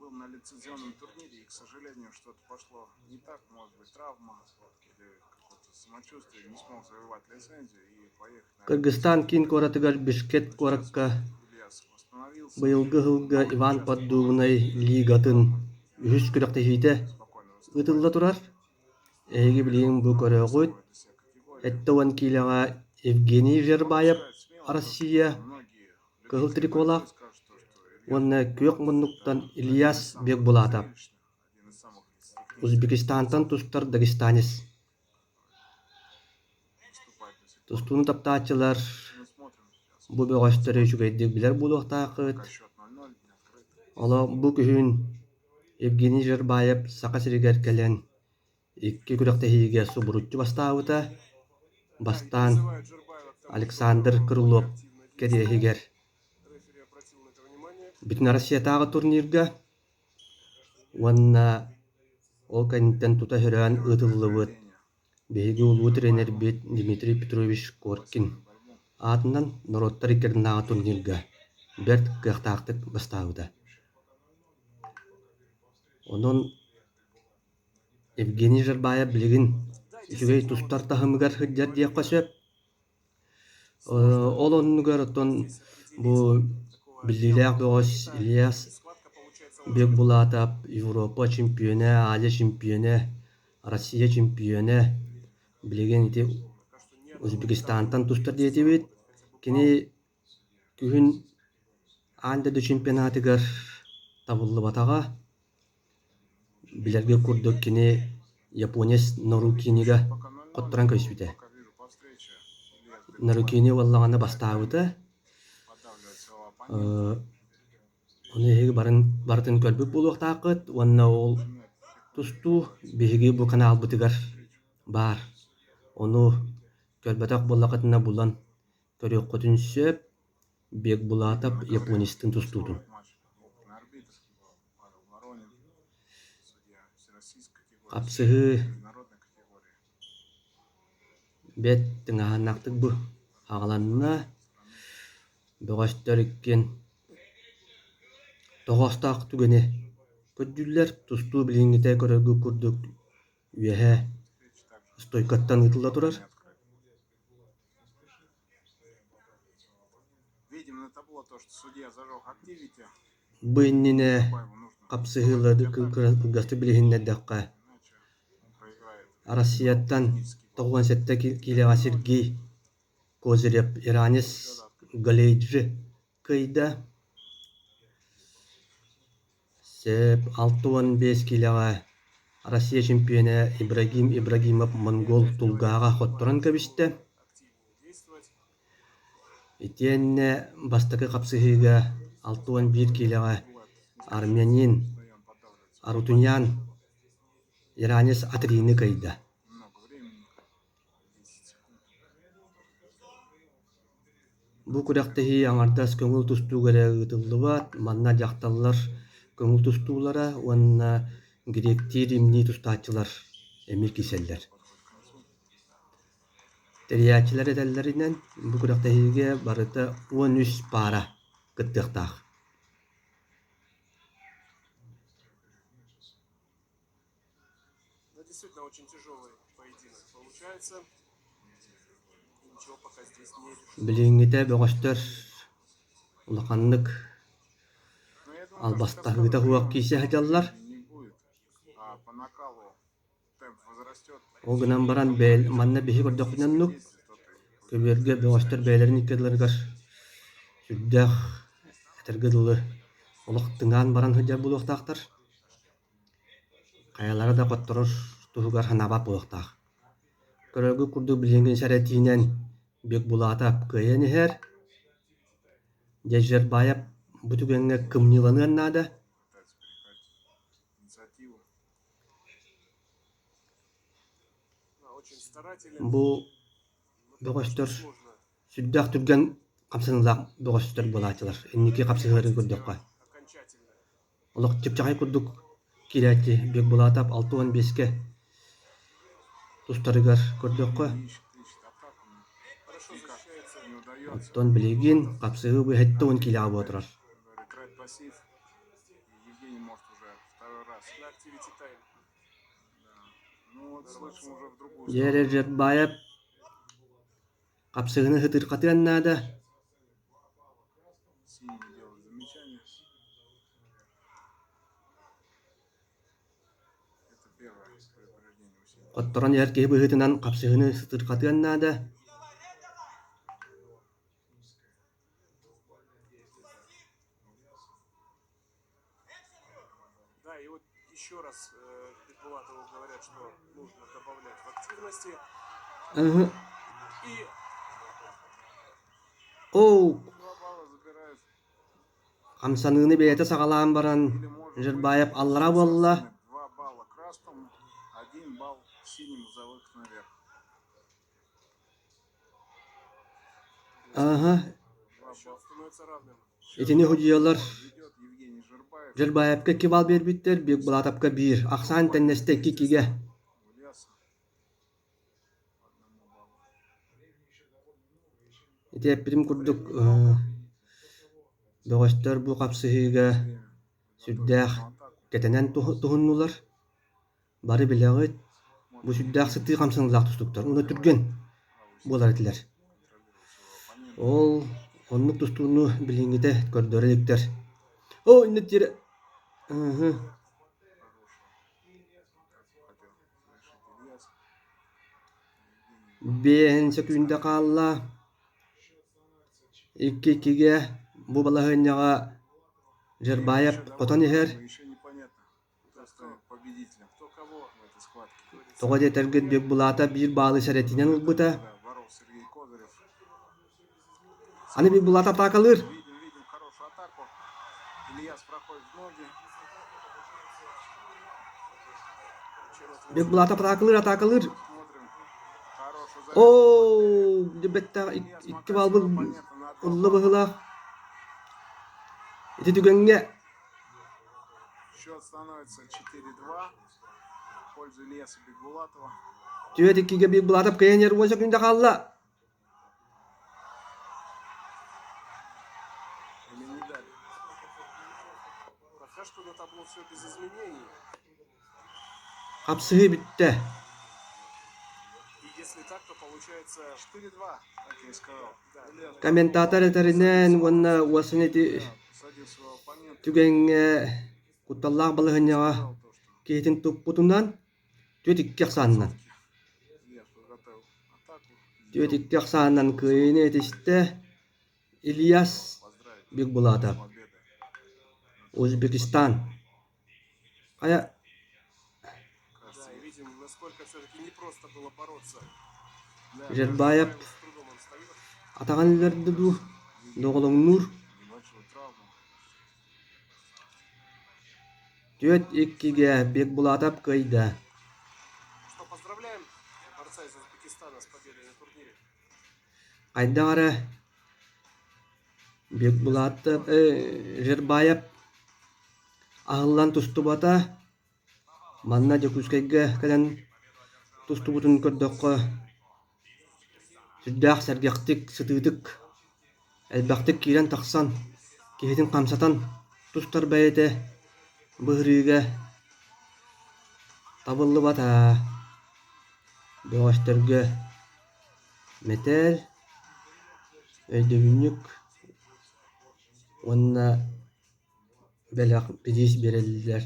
Был на лицензионном турнире, и, к сожалению, что-то пошло не так, может быть, травма или какое-то самочувствие, не смог завоевать лицензию и поехать на Кыргызстан киин куоратыгар Бишкек куоракка быйылгы сылга Иван Поддубнай лигатын үһүс күрэхтэһиитэ ыытылла турар. Эһиги билигин бу көрөҕүт, 70 киилэҕэ Евгений Жербаев Россия кыһыл триколаах уонна күөх муннуктан Ильяс Бекбулатов Узбекистантан тустар дагестанец. Тустууну таптааччылар бу бөҕөстөрү үчүгэйдик билэр буолуохтааххыт. Олох бу күһүн Евгений Жербаев Саха сиригэр кэлэн икки күрэхтэһиигэ субуруччу бастаабыта. Бастаан Александр Крылов кэриэһигэр Бүтүн Россиятааҕы турнирга уонна ол кэнниттэн тута сөрөөн ыытыллыбыт биһиги улуу тренербит Дмитрий Петрович Коркин аатынан норуоттар иккардынааҕы турнирга бэрт кыахтаахтык бастаабыта. Онон Евгений Жербаев билигин үчүгэй тустар таһымыгар сылдьар диэххэ сөп. Ол оннугар оттон бу биллиилээх бөҕөс Ильяс Бекбулатов Европа чемпиона, Азия чемпиона, Россия чемпиона билигин ити Узбекистантан тустар диэтибит. Кини күһүн аан дойду чемпионатыгар табыллыбатаҕа. Билэргэ курдук кини японец Нарукинига хотторон көрсүбүтэ. Нарукини буоллаҕына бастаабыта. Ону эһиги барын барытын көрбүт буолуохтааххыт уонна ол тустуу биһиги бу каналбытыгар баар. Ону көрбөтөх буоллаххытына булан көрүөххүтүн сөп. Бекбулатов японецтыын тустуутун. Хапсыһыы бэрт тыҥааһыннаахтык бу аҕаланна. Бөҕөстөр иккиэн тоҕоостоох түгэни көрдүүллэр. Тустуу билиҥҥитэ көрөргүт курдук үөһэ стойкаттан ыытылла турар. Бу иннинэ хапсыһыылары кылгастык билиһиннэрдэххэ, Россияттан 97 киилэҕэ Сергей Козырев иранец Галейджи кыайда. Сөп 65 киилэҕэ Россия чемпиона Ибрагим Ибрагимов монгол тулгааҕа хотторон кэбистэ. Итиэннэ бастакы хапсыһыыга 61 киилэҕэ армянин Арутюнян иранец Атрины кыайда. Бу күрэхтэһии аҥардас көҥүл тустууга эрэ ыытыллыбат, манна дьахталлар көҥүл тустуулара уонна гректии-римнии тустааччылар эмиэ киирсэллэр. Тэрийээччилэр этэллэринэн, бу күрэхтэһиигэ барыта 13 паара кыттыахтаах. Да, действительно, очень тяжелый поединок получается. И ничего пока здесь не решено. Билиҥҥитэ бөҕөстөр улаханнык албастаһыыта суох киирсэ сылдьаллар. Ол гынан баран манна биһи көрдөхпүнэ оннук, көбүөргэ бөҕөстөр бэйэлэрин икки ардыларыгар сүрдээх этэргэ дылы олох тыҥаан баран сылдьар буолуохтаахтар. Хайалара да хотторор туһугар санаабат буолуохтаах. Көрөргүт курдук билиҥҥи сэрэтиинэн Бекбулатов кыайан иһэр. Дьэжербаев бу түгэҥҥэ кымньыыланыан наада. Бу бөҕөстөр сүрдээх түргэн хамсаныылаах бөҕөстөр буолааччылар. Инники хапсыһыыларын көрдөххө. Олох чыпчахай курдук киирээччи Бекбулатов 65-кэ тустарыгар көрдөххө, оттон билигин хапсыһыы бу 70 киилэҕэ буола турар. может уже второй раз. На Activity Time. Да. Ну вот слышим уже в другую Дьэ эрэ сторону. Жербаев хапсыһыны сытыырхатыан наада. Синими делают замечание. Это первое предупреждение у синих. Хотторон иһэр киһи быһыытынан хапсыһыны сытыырхатыан наада. Да, и вот еще раз э, Бекбулатову говорят, что нужно добавлять в активности. Ыһы. И Оу! Два балла забирают. Хамсаныыны бэйэтэ саҕалаан баран, Или может быть Жербаев аллара счет буолла. сравнят. Два балла красному, один балл синему за выход наверх. Аһа, Два счет балла. становится равным. Счет итини судьуйалар ведет Евгений Жербаев. Жербаевка икки балл биэрбиттэр, Бекбулатовка биир. Ахсаан тэннэстэ икки-иккигэ. У Ильяса по одному баллу. Ити эппитим курдук, бөҕөстөр бу хапсыһыыга Время сүрдээх готовится на атаку. кэтэнэн туһуннулар. Бары билэҕит, бу Смотрим, сүрдээх Евгений сытыы хамсаныылаах тустуктар. Уонна закрывает түргэн правую буолар сторону, этилэр. контролирует своего оппонента. Ол оннук тустууну билиҥҥитэ көрдөрө иликтэр. Оо, иннэ тиэрэ Ыһы. Хорошую атаку хотел совершить Ильяс. Евгений Биэһин сөкүүндэ хаалла. Икки-иккигэ бу балаһыанньаҕа Время Жербаев еще хотон довольно иһэр. много, еще непонятно, Да, кто кто, станет победителем кто кого, в этой схватке. как говорится. Тоҕо диэтэргит Бекбулата биир баалы сэрэтинэн Уже ылбыта. тогда боролся Сергей Козырев. Аны Смотрим, Бекбулат атаакалыыр. видим, видим хорошую атаку. Ильяс проходит в ноги. Чем это может Бекбулат атаакалыыр, атаакалыыр. Смотрим. Хорошую завязку Оо, дьэ бэттээх Ильяс икки макает баалбыт своего оппонента на два ылла балла. быһыылаах. Ити түгэҥҥэ Счет становится 4-2 в пользу Ильяса Бекбулатова. түөрт иккигэ Бекбулатов кыайан иһэр уон сөкүүндэ хаалла. Или не дали? Пока что на табло все без изменений. Хапсыһыы бүттэ. И если так, то получается... 4-2, как я и сказал. Да, Ильяс Комментатор этэринэн уонна уосын ити да, посадил своего оппонента. түгэҥҥэ кутталлаах балаһыанньаҕа Сказал то, что киһитин туппутунан түөрт икки ахсаанынан все-таки Ильяс подготовил атаку. түөрт Сделал. икки ахсаанынан кыайыыны этистэ Ильяс Поздравить с Бекбулатов победой. Узбекистан хайа Кажется, Да, и видим, насколько все-таки непросто было бороться. да, Жербаев С трудом он встает. атаҕын өлөрдө дуу Евгений доҕолоҥнуур небольшую травму. түөрт иккигэ Бекбулатов кыайда Что, поздравляем борца из Узбекистана с победой на турнире. хайдах эрэ Бекбулатов Жербаев аһыллан тустубата манна Дьокуускайга кэлэн тустубутун көрдөххө сүрдээх сэргэхтик, сытыытык, элбэхтик киирэн-тахсан, киһитин хамсатан тустар бэйэтэ быһырыыга табыллыбата. Бөҕөстөргө мэтээл, өйдөбүнньүк уонна бэлэх бириис биэрэллэр.